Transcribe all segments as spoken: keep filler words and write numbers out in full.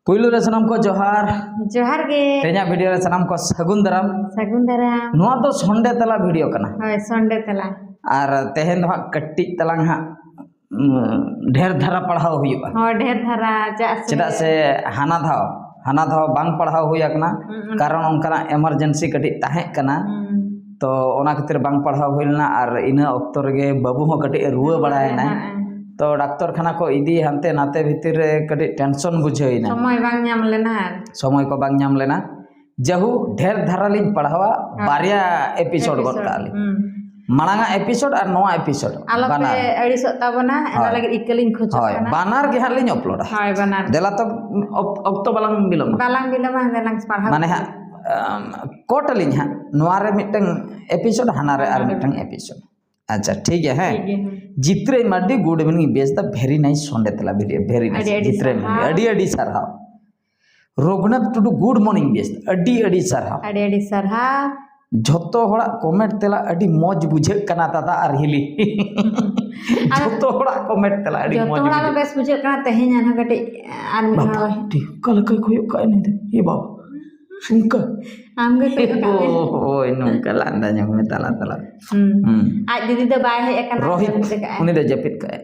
ᱯᱩᱭᱞᱩ ᱨᱮ ᱥᱟᱱᱟᱢ ᱠᱚ ᱡᱚᱦᱟᱨ᱾ ᱡᱚᱦᱟᱨ ᱜᱮ᱾ ᱛᱮᱦᱮᱧᱟᱜ ᱵᱷᱤᱰᱤᱭᱳ ᱨᱮ ᱥᱟᱱᱟᱢ ᱠᱚ ᱥᱟᱹᱜᱩᱱ ᱫᱟᱨᱟᱢ᱾ ᱥᱟᱹᱜᱩᱱ ᱫᱟᱨᱟᱢ᱾ ᱱᱚᱣᱟ ᱫᱚ ᱥᱚᱱᱰᱮ ᱛᱟᱞᱟ ᱵᱷᱤᱰᱤᱭᱳ ᱠᱟᱱᱟ᱾ ᱦᱳᱭ, ᱥᱚᱱᱰᱮ ᱛᱟᱞᱟ᱾ ᱟᱨ ᱛᱮᱦᱮᱧ ᱫᱚ ᱦᱟᱸᱜ ᱠᱟᱹᱴᱤᱡ ᱛᱟᱞᱟᱝ ᱦᱟᱸᱜ, ᱩᱸ, ᱰᱷᱮᱨ ᱫᱷᱟᱨᱟ ᱯᱟᱲᱦᱟᱣ ᱦᱩᱭᱩᱜᱼᱟ᱾ ᱦᱳᱭ, ᱰᱷᱮᱨ ᱫᱷᱟᱨᱟ, ᱪᱮᱫᱟᱜ ᱥᱮ ᱪᱮᱫᱟᱜ ᱥᱮ ᱦᱟᱱᱟ ᱫᱷᱟᱣ ᱦᱟᱱᱟ ᱫᱷᱟᱣ ᱵᱟᱝ ᱯᱟᱲᱦᱟᱣ ᱦᱩᱭ ᱟᱠᱟᱱᱟ᱾ ᱦᱩᱸ, ᱦᱩᱸ᱾ ᱠᱟᱨᱚᱱ ᱚᱱᱠᱟᱱᱟᱜ ᱮᱢᱟᱨᱡᱮᱱᱥᱤ ᱠᱟᱹᱴᱤᱡ ᱛᱟᱦᱮᱸ ᱠᱟᱱᱟ᱾ ᱦᱩᱸ᱾ ᱛᱚ ᱚᱱᱟ ᱠᱷᱟᱹᱛᱤᱨ ᱵᱟᱝ ᱯᱟᱲᱦᱟᱣ ᱦᱩᱭ ᱞᱮᱱᱟ᱾ ᱟᱨ ᱤᱱᱟᱹ ᱚᱠᱛᱚ ᱨᱮᱜᱮ ᱵᱟᱹᱵᱩ ᱦᱚᱸ ᱠᱟᱹᱴᱤᱡ ᱮ ᱨᱩᱣᱟᱹ ᱵᱟᱲᱟᱭᱮᱱᱟᱭ᱾ ᱦᱮᱸ, ᱦᱮᱸ᱾ ᱛᱚ ᱰᱟᱠᱛᱚᱨ ᱠᱷᱟᱱᱟ ᱠᱚ ᱤᱫᱤ ᱦᱟᱱᱛᱮ ᱱᱟᱛᱮ ᱵᱷᱤᱛᱤᱨ ᱨᱮ ᱠᱟᱹᱴᱤᱡ ᱴᱮᱱᱥᱚᱱ ᱵᱩᱡᱷᱟᱹᱣ ᱮᱱᱟ᱾ ᱥᱚᱢᱚᱭ ᱵᱟᱝ ᱧᱟᱢ ᱞᱮᱱᱟ ᱟᱨ᱾ ᱥᱚᱢᱚᱭ ᱠᱚ ᱵᱟᱝ ᱧᱟᱢ ᱞᱮᱱᱟ᱾ ᱡᱟᱦᱩ ᱰᱷᱮᱨ ᱫᱷᱟᱨᱟ ᱞᱤᱧ ᱯᱟᱲᱦᱟᱣᱟ, ᱦᱮᱸ᱾ ᱵᱟᱨᱭᱟ ᱮᱯᱤᱥᱳᱰ ᱜᱚᱫ ᱠᱟᱜᱼᱟ ᱞᱤᱧ᱾ ᱦᱩᱸ᱾ ᱢᱟᱲᱟᱝᱟᱜ ᱮᱯᱤᱥᱳᱰ ᱟᱨ ᱱᱚᱣᱟ ᱮᱯᱤᱥᱳᱰ ᱟᱞᱚᱯᱮ ᱵᱟᱱᱟᱨ᱾ ᱟᱹᱲᱤᱥᱚᱜ ᱛᱟᱵᱚᱱᱟ, ᱚᱱᱟ ᱦᱳᱭ᱾ ᱞᱟᱹᱜᱤᱫ ᱤᱠᱟᱹ ᱞᱤᱧ ᱠᱷᱚᱡᱚᱜ ᱦᱳᱭ, ᱠᱟᱱᱟ᱾ ᱵᱟᱱᱟᱨ ᱜᱮ ᱦᱟᱸᱜ ᱞᱤᱧ ᱟᱯᱞᱳᱰᱟ᱾ ᱦᱳᱭ, ᱵᱟᱱᱟᱨ᱾ ᱫᱮᱞᱟ ᱛᱚ, ᱚᱠ- ᱚᱠᱛᱚ ᱵᱟᱞᱟᱝ ᱵᱤᱞᱚᱢᱟ᱾ ᱵᱟᱞᱟᱝ ᱵᱤᱞᱚᱢᱟ, ᱫᱮᱞᱟᱝ ᱯᱟᱲᱦᱟᱣ᱾ ᱢᱟᱱᱮ ᱦᱟᱸᱜ, ᱟᱢ, ᱠᱳᱴ ᱟᱹᱞᱤᱧ ᱦᱟᱸᱜ, ᱱᱚᱣᱟ ᱨᱮ ᱢᱤᱫᱴᱟᱝ ᱮᱯᱤᱥᱳᱰ, ᱦᱟᱱᱟ ᱨᱮ ᱟᱨ ᱦᱟᱱᱟ ᱨᱮ ᱢᱤᱫᱴᱟᱝ ᱢᱤᱫᱴᱟᱝ᱾ ᱮᱯᱤᱥᱳᱰ᱾ ᱟᱪᱪᱷᱟ, ᱴᱷᱤᱠ ᱜᱮᱭᱟ, ᱦᱮᱸ᱾ ᱴᱷᱤᱠ ᱜᱮᱭᱟ, ᱦᱮᱸ᱾ Jitrai Mardi, good evening, best the very nice Sunday ᱛᱟᱞᱟ ᱵᱷᱤᱰᱤᱭᱳ, very nice᱾ ᱟᱹᱰᱤ ᱟᱹᱰᱤ ᱡᱤᱛᱨᱟᱹᱭ ᱢᱟᱨᱰᱤ, ᱥᱟᱨᱦᱟᱣ᱾ ᱟᱹᱰᱤ ᱟᱹᱰᱤ ᱥᱟᱨᱦᱟᱣ᱾ ᱨᱚᱜᱷᱩᱱᱟᱛᱷ ᱴᱩᱰᱩ, good morning, best, ᱟᱹᱰᱤ ᱟᱹᱰᱤ ᱥᱟᱨᱦᱟᱣ᱾ ᱟᱹᱰᱤ ᱟᱹᱰᱤ ᱥᱟᱨᱦᱟᱣ᱾ ᱡᱷᱚᱛᱚ ᱦᱚᱲᱟᱜ ᱠᱚᱢᱮᱱᱴ ᱛᱮᱞᱟ ᱟᱹᱰᱤ ᱢᱚᱡᱽ ᱵᱩᱡᱷᱟᱹᱜ ᱠᱟᱱᱟ ᱫᱟᱫᱟ ᱟᱨ ᱦᱤᱞᱤ᱾ ᱟᱨ ᱡᱷᱚᱛᱚ ᱦᱚᱲᱟᱜ ᱠᱚᱢᱮᱱᱴ ᱛᱮᱞᱟ ᱟᱹᱰᱤ ᱡᱚᱛᱚ ᱢᱚᱡᱽ ᱦᱚᱲᱟᱜ ᱫᱚ ᱵᱩᱡᱷᱟᱹᱜ᱾ ᱵᱮᱥ ᱵᱩᱡᱷᱟᱹᱜ ᱠᱟᱱᱟ, ᱛᱮᱦᱮᱧ ᱟᱨᱦᱚᱸ ᱠᱟᱹᱴᱤᱡ ᱟᱨ ᱢᱤᱫ ᱵᱟᱵᱟ, ᱫᱷᱟᱣ᱾ ᱴᱷᱤᱠ, ᱚᱠᱟ ᱞᱮᱠᱟᱭ ᱠᱚᱭᱚᱜ ᱠᱟᱜ ᱱᱩᱭ ᱫᱚ? ᱮ ᱵᱟᱵᱟ, ᱚᱱᱠᱟ᱾ ᱟᱢᱜᱮ ᱠᱚᱭᱚᱜ ᱠᱟᱜ ᱢᱮ᱾ ᱳᱭ, ᱱᱚᱝᱠᱟ ᱞᱟᱸᱫᱟ ᱧᱚᱜ ᱢᱮ ᱛᱟᱞᱟ ᱛᱟᱞᱟ᱾ ᱦᱩᱸ᱾ ᱦᱩᱸ᱾ ᱟᱡ ᱡᱩᱫᱤ ᱫᱚ ᱵᱟᱭ ᱦᱮᱡ ᱟᱠᱟᱱᱟ, ᱨᱳᱦᱤᱛ, ᱪᱤᱠᱟᱹᱜᱼᱟᱭ? ᱩᱱᱤ ᱫᱚ ᱡᱟᱹᱯᱤᱫ ᱠᱟᱜᱼᱟᱭ᱾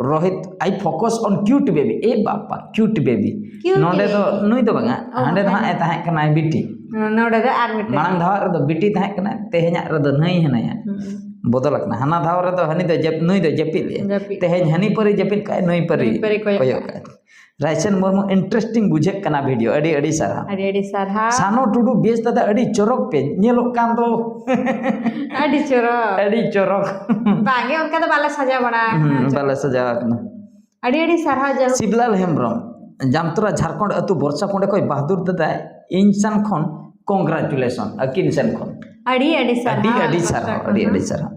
Rohit, I focus on cute baby. A ᱵᱟᱯᱟ, cute baby᱾ Cute ᱱᱚᱰᱮ ᱫᱚ baby᱾ ᱱᱩᱭ ᱫᱚ ᱵᱟᱝᱟ, ᱚ, ᱦᱟᱸᱰᱮ ᱫᱚ ᱦᱟᱸᱜ ᱮ ᱦᱟᱸᱰᱮ᱾ ᱛᱟᱦᱮᱸ ᱠᱟᱱᱟᱭ ᱵᱤᱴᱤ᱾ ᱱᱚᱰᱮ ᱫᱚ ᱟᱨ ᱢᱤᱫᱴᱮᱱ᱾ ᱢᱟᱲᱟᱝ ᱫᱷᱟᱣᱟᱜ ᱨᱮᱫᱚ ᱵᱤᱴᱤ ᱛᱟᱦᱮᱸ ᱠᱟᱱᱟᱭ, ᱛᱮᱦᱮᱧᱟᱜ ᱨᱮᱫᱚ ᱱᱩᱭ ᱦᱮᱱᱟᱭᱟ᱾ ᱦᱩᱸ᱾ ᱵᱚᱫᱚᱞ ᱟᱠᱟᱱᱟ᱾ ᱦᱟᱱᱟ ᱫᱷᱟᱣ ᱨᱮᱫᱚ ᱦᱟᱹᱱᱤ ᱫᱚ ᱡᱟᱹᱯ-, ᱱᱩᱭ ᱫᱚ ᱡᱟᱹᱯᱤᱫ ᱞᱮᱫᱼᱟ᱾ ᱡᱟᱹᱯᱤᱫ᱾ ᱛᱮᱦᱮᱧ ᱦᱟᱹᱱᱤ ᱯᱟᱹᱨᱤ ᱡᱟᱹᱯᱤᱫ ᱠᱟᱜᱼᱟᱭ, ᱱᱩᱭ ᱯᱟᱹᱨᱤ ᱱᱩᱭ ᱯᱟᱹᱨᱤ ᱠᱚᱭᱚᱜ ᱠᱚᱭᱚᱜ ᱠᱟᱜᱼᱟᱭ᱾ ᱨᱟᱭᱪᱟᱸᱫᱽ ᱢᱩᱨᱢᱩ, interesting ᱵᱩᱡᱷᱟᱹᱜ ᱠᱟᱱᱟ ᱵᱷᱤᱰᱤᱭᱳ, ᱟᱹᱰᱤ ᱟᱹᱰᱤ ᱥᱟᱨᱦᱟᱣ᱾ ᱟᱹᱰᱤ ᱟᱹᱰᱤ ᱥᱟᱨᱦᱟᱣ᱾ ᱥᱟᱱᱚ ᱴᱩᱰᱩ, ᱵᱮᱥ ᱫᱟᱫᱟ, ᱟᱹᱰᱤ ᱪᱚᱨᱚᱠ ᱯᱮ ᱧᱮᱞᱚᱜ ᱠᱟᱱ ᱫᱚ᱾ ᱟᱹᱰᱤ ᱪᱚᱨᱚᱠ᱾ ᱟᱹᱰᱤ ᱪᱚᱨᱚᱠ᱾ ᱵᱟᱝᱜᱮ, ᱚᱱᱠᱟ ᱫᱚ ᱵᱟᱞᱮ ᱥᱟᱡᱟᱣ ᱵᱟᱲᱟ ᱟᱠᱟᱱᱟ᱾ ᱦᱩᱸ, ᱵᱟᱞᱮ ᱥᱟᱡᱟᱣ ᱟᱠᱟᱱᱟ᱾ ᱟᱹᱰᱤ ᱟᱹᱰᱤ ᱥᱟᱨᱦᱟᱣ ᱡᱟᱦᱳᱠ᱾ ᱥᱤᱵᱞᱟᱞ ᱦᱮᱢᱵᱨᱚᱢ, ᱡᱟᱢᱛᱚᱨᱟ ᱡᱷᱟᱲᱠᱷᱚᱸᱰ ᱟᱹᱛᱩ ᱵᱚᱨᱥᱟ ᱯᱚᱸᱰᱮ ᱠᱷᱚᱱ ᱵᱟᱦᱟᱫᱩᱨ ᱫᱟᱫᱟ, ᱤᱧ ᱥᱮᱱ ᱠᱷᱚᱱ congratulation, ᱟᱹᱠᱤᱱ ᱥᱮᱱ ᱠᱷᱚᱱ᱾ ᱟᱹᱰᱤ ᱟᱹᱰᱤ ᱟᱹᱰᱤ ᱥᱟᱨᱦᱟᱣ᱾ ᱟᱹᱰᱤ ᱥᱟᱨᱦᱟᱣ, ᱟᱹᱰᱤ ᱟᱹᱰᱤ ᱥᱟᱨᱦᱟᱣ᱾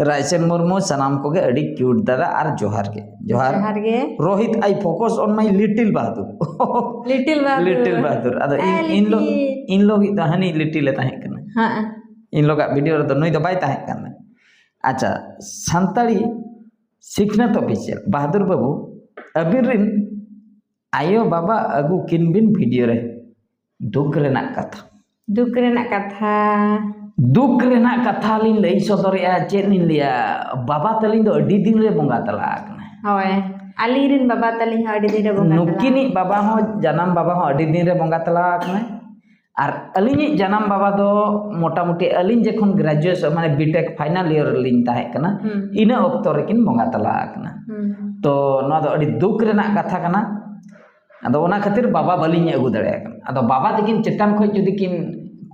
ᱨᱟᱭᱪᱟᱸᱫᱽ ᱢᱩᱨᱢᱩ, ᱥᱟᱱᱟᱢ ᱠᱚᱜᱮ ᱟᱹᱰᱤ cute ᱫᱟᱫᱟ ᱟᱨ ᱡᱚᱦᱟᱨ ᱜᱮ᱾ ᱡᱚᱦᱟᱨ᱾ ᱡᱚᱦᱟᱨ ᱜᱮ᱾ Rohit, I focus on my little Bahadur. Little Bahadur. Little ᱵᱟᱦᱟᱫᱩᱨ᱾ ᱟᱫᱚ ᱤᱧ, ᱟᱭ ᱤᱧ ᱞᱚ-, little᱾ ᱤᱧ ᱞᱟᱹᱜᱤᱫ ᱫᱚ ᱦᱟᱹᱱᱤ little ᱮ ᱛᱟᱦᱮᱸ ᱠᱟᱱᱟ᱾ ᱦᱮᱸ᱾ ᱤᱧ ᱞᱚᱜᱟᱜ ᱵᱷᱤᱰᱤᱭᱳ ᱨᱮᱫᱚ ᱱᱩᱭ ᱫᱚ ᱵᱟᱭ ᱛᱟᱦᱮᱸ ᱠᱟᱱᱟ᱾ ᱟᱪᱪᱷᱟ, ᱥᱟᱱᱛᱟᱲᱤ ᱥᱤᱠᱷᱱᱟᱹᱛ ᱚᱯᱷᱤᱥᱤᱭᱟᱞ, ᱵᱟᱦᱟᱫᱩᱨ ᱵᱟᱹᱵᱩ, ᱟᱹᱵᱤᱱ ᱨᱤᱱ ᱟᱭᱳ ᱵᱟᱵᱟ ᱟᱹᱜᱩ ᱠᱤᱱ ᱵᱤᱱ ᱵᱷᱤᱰᱤᱭᱳ ᱨᱮ᱾ ᱫᱩᱠ ᱨᱮᱱᱟᱜ ᱠᱟᱛᱷᱟ᱾ ᱫᱩᱠ ᱨᱮᱱᱟᱜ ᱠᱟᱛᱷᱟ᱾ ᱫᱩᱠ ᱨᱮᱱᱟᱜ ᱠᱟᱛᱷᱟ ᱞᱤᱧ ᱞᱟᱹᱭ ᱥᱚᱫᱚᱨᱮᱜᱼᱟ᱾ ᱪᱮᱫ ᱞᱤᱧ ᱞᱟᱹᱭᱟ, ᱵᱟᱵᱟ ᱛᱟᱹᱞᱤᱧ ᱫᱚ ᱟᱹᱰᱤ ᱫᱤᱱ ᱨᱮ ᱵᱚᱸᱜᱟ ᱛᱟᱞᱟ ᱟᱠᱟᱱᱟᱭ᱾ ᱦᱳᱭ, ᱟᱹᱞᱤᱧ ᱨᱮᱱ ᱵᱟᱵᱟ ᱛᱟᱹᱞᱤᱧ ᱦᱚᱸ ᱟᱹᱰᱤ ᱫᱤᱱ ᱨᱮ ᱵᱚᱸᱜᱟ ᱛᱟᱞᱟ᱾ ᱱᱩᱠᱤᱱᱤᱡ ᱵᱟᱵᱟ ᱦᱚᱸ, ᱡᱟᱱᱟᱢ ᱵᱟᱵᱟ ᱦᱚᱸ ᱟᱹᱰᱤ ᱫᱤᱱ ᱨᱮ ᱵᱚᱸᱜᱟ ᱛᱟᱞᱟ ᱟᱠᱟᱱᱟᱭ᱾ ᱟᱨ ᱟᱹᱞᱤᱧᱤᱡ ᱡᱟᱱᱟᱢ ᱵᱟᱵᱟ ᱫᱚ ᱢᱚᱴᱟᱢᱩᱴᱤ ᱟᱹᱞᱤᱧ ᱡᱚᱠᱷᱚᱱ ᱜᱨᱮᱡᱩᱭᱮᱥᱚᱱ, ᱢᱟᱱᱮ ᱵᱤᱴᱮᱠ ᱯᱷᱟᱭᱱᱟᱞ ᱤᱭᱟᱨ ᱨᱮᱞᱤᱧ ᱛᱟᱦᱮᱸ ᱠᱟᱱᱟ, ᱦᱩᱸ᱾ ᱤᱱᱟᱹ ᱚᱠᱛᱚ ᱨᱮᱠᱤᱱ ᱵᱚᱸᱜᱟ ᱛᱟᱞᱟ ᱟᱠᱟᱱᱟ᱾ ᱦᱩᱸ᱾ ᱛᱚ ᱱᱚᱣᱟ ᱫᱚ ᱟᱹᱰᱤ ᱫᱩᱠ ᱨᱮᱱᱟᱜ ᱠᱟᱛᱷᱟ ᱠᱟᱱᱟ᱾ ᱟᱫᱚ ᱚᱱᱟ ᱠᱷᱟᱹᱛᱤᱨ ᱵᱟᱵᱟ ᱵᱟᱹᱞᱤᱧ ᱟᱹᱜᱩ ᱫᱟᱲᱮᱭᱟᱜ ᱠᱟᱱᱟ᱾ ᱟᱫᱚ ᱵᱟᱵᱟ ᱛᱟᱹᱠᱤᱱ ᱪᱮᱛᱟᱱ ᱠᱷᱚᱱ ᱡᱩᱫᱤ ᱠᱤᱱ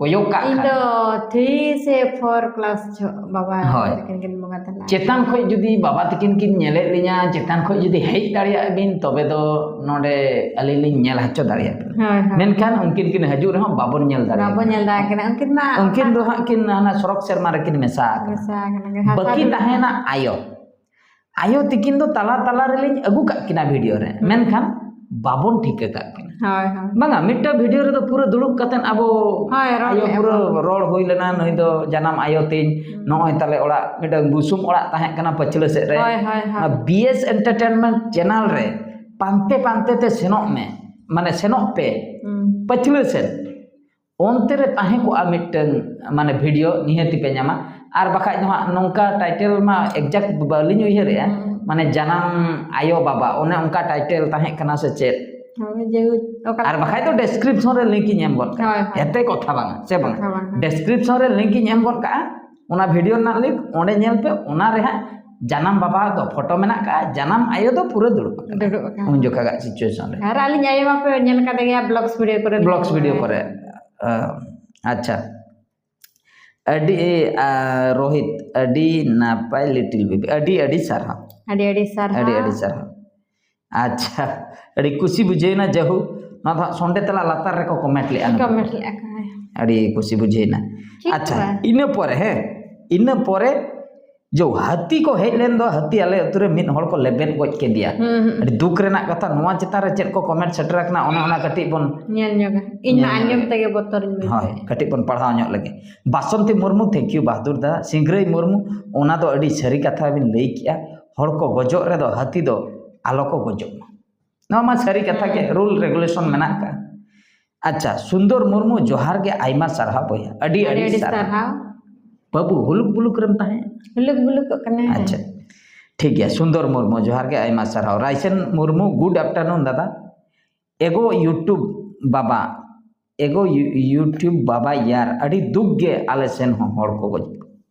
ᱠᱚᱭᱚᱜ ᱠᱟᱜ ᱤᱧ ᱠᱷᱟᱱ, ᱫᱚ ᱛᱷᱨᱤ ᱥᱮ ᱯᱷᱳᱨ ᱠᱞᱟᱥ ᱡᱚᱦᱚᱜ ᱵᱟᱵᱟ ᱦᱳᱭ᱾ ᱛᱟᱹᱠᱤᱱ ᱠᱤᱱ ᱵᱚᱸᱜᱟ ᱛᱟᱞᱟ᱾ ᱪᱮᱛᱟᱱ ᱠᱷᱚᱱ ᱡᱩᱫᱤ ᱵᱟᱵᱟ ᱛᱟᱹᱠᱤᱱ ᱠᱤᱱ ᱧᱮᱞᱮᱫ ᱞᱤᱧᱟ, ᱪᱮᱛᱟᱱ ᱠᱷᱚᱱ ᱡᱩᱫᱤ ᱦᱮᱡ ᱫᱟᱲᱮᱭᱟᱜ ᱵᱤᱱ, ᱛᱚᱵᱮ ᱫᱚ ᱱᱚᱰᱮ ᱟᱹᱞᱤᱧ ᱞᱤᱧ ᱧᱮᱞ ᱦᱚᱪᱚ ᱫᱟᱲᱮᱭᱟᱜ ᱵᱤᱱᱟ᱾ ᱦᱳᱭ, ᱦᱳᱭ᱾ ᱢᱮᱱᱠᱷᱟᱱ ᱩᱱᱠᱤᱱ ᱠᱤᱱ ᱦᱤᱡᱩᱜ ᱨᱮᱦᱚᱸ ᱵᱟᱵᱚᱱ ᱧᱮᱞ ᱫᱟᱲᱮᱭᱟᱜ ᱵᱟᱵᱚᱱ ᱧᱮᱞ ᱫᱟᱲᱮᱭᱟᱜ ᱠᱟᱱᱟ᱾ ᱩᱱᱠᱤᱱ ᱢᱟ ᱩᱱᱠᱤᱱ ᱫᱚ ᱦᱟᱸᱜ ᱠᱤᱱ ᱦᱟᱱᱟ ᱥᱚᱨᱚᱠ ᱥᱮᱨᱢᱟ ᱨᱮᱠᱤᱱ ᱢᱮᱥᱟ ᱟᱠᱟᱱᱟ᱾ ᱢᱮᱥᱟ ᱟᱠᱟᱱᱟ᱾ ᱦᱟᱥᱟ ᱵᱟᱹᱠᱤ ᱫᱚ- ᱛᱟᱦᱮᱱᱟ ᱟᱭᱳ᱾ ᱟᱭᱳ ᱛᱤᱠᱤᱱ ᱫᱚ ᱛᱟᱞᱟ ᱛᱟᱞᱟ ᱨᱮᱞᱤᱧ ᱟᱹᱜᱩ ᱠᱟᱜ ᱠᱤᱱᱟ ᱵᱷᱤᱰᱤᱭᱳ ᱨᱮ, ᱦᱩᱸ᱾ ᱢᱮᱱᱠᱷᱟᱱ ᱵᱟᱵᱚᱱ ᱴᱷᱤᱠᱟᱹ ᱠᱟᱜ ᱠᱤᱱᱟ᱾ ᱦᱳᱭ, ᱦᱳᱭ᱾ ᱵᱟᱝᱟ, ᱢᱤᱫᱴᱟᱝ ᱵᱷᱤᱰᱤᱭᱳ ᱨᱮᱫᱚ ᱯᱩᱨᱟᱹ ᱫᱩᱲᱩᱵ ᱠᱟᱛᱮᱫ ᱟᱵᱚ ᱦᱳᱭ, ᱨᱚᱲ ᱟᱭᱳ ᱞᱮᱜᱼᱟ ᱯᱩᱨᱟᱹ ᱵᱚᱱ᱾ ᱨᱚᱲ ᱦᱩᱭ ᱞᱮᱱᱟ, ᱱᱩᱭ ᱫᱚ ᱡᱟᱱᱟᱢ ᱟᱭᱳ ᱛᱤᱧ, ᱦᱩᱸ᱾ ᱱᱚᱜᱼᱚᱭ ᱛᱟᱞᱮ ᱚᱲᱟᱜ, ᱢᱤᱫᱴᱟᱝ ᱵᱩᱥᱩᱵ ᱚᱲᱟᱜ ᱛᱟᱦᱮᱸ ᱠᱟᱱᱟ ᱯᱟᱹᱪᱷᱞᱟᱹ ᱥᱮᱫ ᱨᱮ᱾ ᱦᱳᱭ, ᱦᱳᱭ, ᱦᱳᱭ᱾ ᱚᱱᱟ ᱵᱤ ᱮᱥ Entertainment channel ᱨᱮ ᱯᱟᱱᱛᱮ ᱯᱟᱱᱛᱮ ᱛᱮ ᱥᱮᱱᱚᱜ ᱢᱮ, ᱢᱟᱱᱮ ᱥᱮᱱᱚᱜ ᱯᱮ ᱦᱩᱸ᱾ ᱯᱟᱹᱪᱷᱞᱟᱹ ᱥᱮᱫ᱾ ᱚᱱᱛᱮ ᱨᱮ ᱛᱟᱦᱮᱸ ᱠᱚᱜᱼᱟ ᱢᱤᱫᱴᱟᱝ, ᱢᱟᱱᱮ ᱵᱷᱤᱰᱤᱭᱳ ᱱᱤᱦᱟᱹᱛᱤ ᱯᱮ ᱧᱟᱢᱟ᱾ ᱟᱨ ᱵᱟᱠᱷᱟᱡ ᱫᱚ ᱦᱟᱸᱜ ᱱᱚᱝᱠᱟ ᱴᱟᱭᱴᱮᱞ ᱢᱟ exact ᱵᱟᱹᱞᱤᱧ ᱩᱭᱦᱟᱹᱨᱮᱜᱼᱟ, ᱦᱩᱸ᱾ ᱢᱟᱱᱮ ᱡᱟᱱᱟᱢ ᱟᱭᱳ ᱵᱟᱵᱟ, ᱚᱱᱮ ᱚᱱᱠᱟ ᱴᱟᱭᱴᱮᱞ ᱛᱟᱦᱮᱸ ᱠᱟᱱᱟ ᱥᱮ ᱪᱮᱫ? ᱦᱳᱭ, ᱡᱮᱦᱮᱛᱩ ᱚᱠᱟ ᱟᱨ ᱵᱟᱠᱷᱟᱡ ᱫᱚ ᱰᱮᱥᱠᱨᱤᱯᱥᱚᱱ ᱨᱮ ᱞᱤᱝᱠ ᱤᱧ ᱮᱢ ᱜᱚᱫ ᱠᱟᱜᱼᱟ᱾ ᱦᱳᱭ, ᱦᱳᱭ᱾ ᱮᱛᱮ ᱠᱚᱛᱷᱟ ᱵᱟᱝᱟ, ᱥᱮ ᱵᱟᱝᱟ? ᱠᱟᱛᱷᱟ ᱵᱟᱝᱟ᱾ ᱰᱮᱥᱠᱨᱤᱯᱥᱚᱱ ᱨᱮ ᱞᱤᱝᱠ ᱤᱧ ᱮᱢ ᱜᱚᱫ ᱠᱟᱜᱼᱟ, ᱚᱱᱟ ᱵᱷᱤᱰᱤᱭᱳ ᱨᱮᱱᱟᱜ ᱞᱤᱝᱠ ᱚᱸᱰᱮ ᱧᱮᱞ ᱯᱮ, ᱚᱱᱟ ᱨᱮ ᱦᱟᱸᱜ ᱡᱟᱱᱟᱢ ᱵᱟᱵᱟ ᱫᱚ ᱯᱷᱳᱴᱳ ᱢᱮᱱᱟᱜ ᱠᱟᱜᱼᱟ, ᱡᱟᱱᱟᱢ ᱟᱭᱳ ᱫᱚ ᱯᱩᱨᱟᱹ ᱫᱩᱲᱩᱵ ᱟᱠᱟᱱᱟ᱾ ᱫᱩᱲᱩᱵ ᱟᱠᱟᱱᱟ᱾ ᱩᱱ ᱡᱚᱠᱷᱟᱜᱟᱜ ᱥᱤᱪᱩᱭᱮᱥᱚᱱ ᱨᱮ᱾ ᱟᱨ ᱟᱹᱞᱤᱧ ᱟᱭᱳ ᱢᱟᱯᱮ ᱧᱮᱞ ᱠᱟᱫᱮ ᱜᱮᱭᱟ ᱵᱞᱚᱜᱥ ᱵᱷᱤᱰᱤᱭᱳ ᱠᱚᱨᱮ᱾ ᱵᱞᱚᱜᱥ ᱵᱷᱤᱰᱤᱭᱳ ᱠᱚᱨᱮ᱾ ᱟ, ᱟᱪᱪᱷᱟ᱾ ᱟᱹᱰᱤ, ᱟ, ᱨᱳᱦᱤᱛ, ᱟᱹᱰᱤ ᱱᱟᱯᱟᱭ ᱞᱤᱴᱤᱞ ᱵᱮᱵᱤ, ᱟᱹᱰᱤ ᱟᱹᱰᱤ ᱥᱟᱨᱦᱟᱣ᱾ ᱟᱹᱰᱤ ᱟᱹᱰᱤ ᱥᱟᱨᱦᱟᱣ᱾ ᱟᱹᱰᱤ ᱟᱹᱰᱤ ᱥᱟᱨᱦᱟᱣ᱾ ᱟᱪᱪᱷᱟ, ᱟᱹᱰᱤ ᱠᱩᱥᱤ ᱵᱩᱡᱷᱟᱹᱣᱮᱱᱟ᱾ ᱡᱟᱦᱳᱠ, ᱱᱚᱣᱟ ᱫᱚ ᱦᱟᱸᱜ ᱥᱚᱸᱰᱮ ᱛᱟᱞᱟ ᱞᱟᱛᱟᱨ ᱨᱮᱠᱚ ᱠᱚᱢᱮᱱᱴ ᱞᱮᱜᱼᱟ ᱱᱩᱠᱩ᱾ ᱠᱚᱢᱮᱱᱴ ᱞᱮᱜᱼᱟ ᱠᱚ, ᱦᱮᱸ᱾ ᱟᱹᱰᱤ ᱠᱩᱥᱤ ᱵᱩᱡᱷᱟᱹᱣᱮᱱᱟ᱾ ᱴᱷᱤᱠ ᱟᱪᱪᱷᱟ, ᱵᱟᱝ? ᱤᱱᱟᱹ ᱯᱚᱨᱮ, ᱦᱮᱸ, ᱤᱱᱟᱹ ᱯᱚᱨᱮ ᱡᱚ ᱦᱟᱹᱛᱤ ᱠᱚ ᱦᱮᱡ ᱞᱮᱱ ᱫᱚ, ᱦᱟᱹᱛᱤ ᱟᱞᱮ ᱟᱹᱛᱩ ᱨᱮ ᱢᱤᱫ ᱦᱚᱲ ᱠᱚ ᱞᱮᱵᱮᱫ ᱜᱚᱡ ᱠᱮᱫᱮᱭᱟ᱾ ᱦᱩᱸ, ᱦᱩᱸ᱾ ᱟᱹᱰᱤ ᱫᱩᱠ ᱨᱮᱱᱟᱜ ᱠᱟᱛᱷᱟ᱾ ᱱᱚᱣᱟ ᱪᱮᱛᱟᱱ ᱨᱮ ᱪᱮᱫ ᱠᱚ ᱠᱚᱢᱮᱱᱴ ᱥᱮᱴᱮᱨ ᱟᱠᱟᱱᱟ, ᱚᱱᱮ ᱚᱱᱟ ᱠᱟᱹᱴᱤᱡ ᱵᱚᱱ ᱧᱮᱞ ᱧᱚᱜᱟ᱾ ᱤᱧ ᱢᱟ ᱧᱮᱞ ᱟᱸᱡᱚᱢ ᱧᱚᱜᱟ᱾ ᱛᱮᱜᱮ ᱵᱚᱛᱚᱨᱤᱧ ᱵᱩᱡᱷᱟᱹᱣᱟ᱾ ᱦᱳᱭ, ᱠᱟᱹᱴᱤᱡ ᱵᱚᱱ ᱯᱟᱲᱦᱟᱣ ᱧᱚᱜ ᱞᱮᱜᱮ᱾ ᱵᱟᱥᱚᱱᱛᱤ ᱢᱩᱨᱢᱩ, thank you ᱵᱟᱦᱟᱫᱩᱨ ᱫᱟ᱾ ᱥᱤᱝᱨᱟᱹᱭ ᱢᱩᱨᱢᱩ, ᱚᱱᱟ ᱫᱚ ᱟᱹᱰᱤ ᱥᱟᱹᱨᱤ ᱠᱟᱛᱷᱟ ᱵᱤᱱ ᱞᱟᱹᱭ ᱠᱮᱜᱼᱟ, ᱦᱚᱲ ᱠᱚ ᱜᱚᱡᱚᱜ ᱨᱮᱫᱚ ᱦᱟᱹᱛᱤ ᱫᱚ ᱟᱞᱚ ᱠᱚ ᱜᱚᱡᱚᱜ ᱢᱟ᱾ ᱱᱚᱣᱟ ᱢᱟ ᱥᱟᱹᱨᱤ ᱠᱟᱛᱷᱟ ᱜᱮ, ᱦᱮᱸ᱾ Rule regulation ᱢᱮᱱᱟᱜ ᱟᱠᱟᱫ᱾ ᱟᱪᱪᱷᱟ, ᱥᱩᱱᱫᱚᱨ ᱢᱩᱨᱢᱩ, ᱡᱚᱦᱟᱨ ᱜᱮ, ᱟᱭᱢᱟ ᱥᱟᱨᱦᱟᱣ ᱵᱚᱭᱦᱟ, ᱟᱹᱰᱤ ᱟᱹᱰᱤ ᱟᱹᱰᱤ ᱥᱟᱨᱦᱟᱣ᱾ ᱥᱟᱨᱦᱟᱣ᱾ ᱵᱟᱹᱵᱩ, ᱦᱩᱞᱩᱠ ᱵᱩᱞᱩᱠ ᱨᱮᱢ ᱛᱟᱦᱮᱸ? ᱦᱩᱞᱩᱠ ᱵᱩᱞᱩᱠᱚᱜ ᱠᱟᱱᱟ᱾ ᱟᱪᱪᱷᱟ, ᱴᱷᱤᱠ ᱜᱮᱭᱟ᱾ ᱥᱩᱱᱫᱚᱨ ᱢᱩᱨᱢᱩ, ᱡᱚᱦᱟᱨ ᱜᱮ, ᱟᱭᱢᱟ ᱥᱟᱨᱦᱟᱣ᱾ ᱨᱟᱭᱥᱮᱱ ᱢᱩᱨᱢᱩ, good afternoon ᱫᱟᱫᱟ᱾ ᱮᱜᱳ YouTube ᱵᱟᱵᱟ, ᱮᱜᱳ ᱭᱩ-, YouTube ᱵᱟᱵᱟ ᱭᱟᱨ, ᱟᱹᱰᱤ ᱫᱩᱠ ᱜᱮ ᱟᱞᱮ ᱥᱮᱱ ᱦᱚᱸ ᱦᱚᱲ ᱠᱚ ᱜᱚᱡ᱾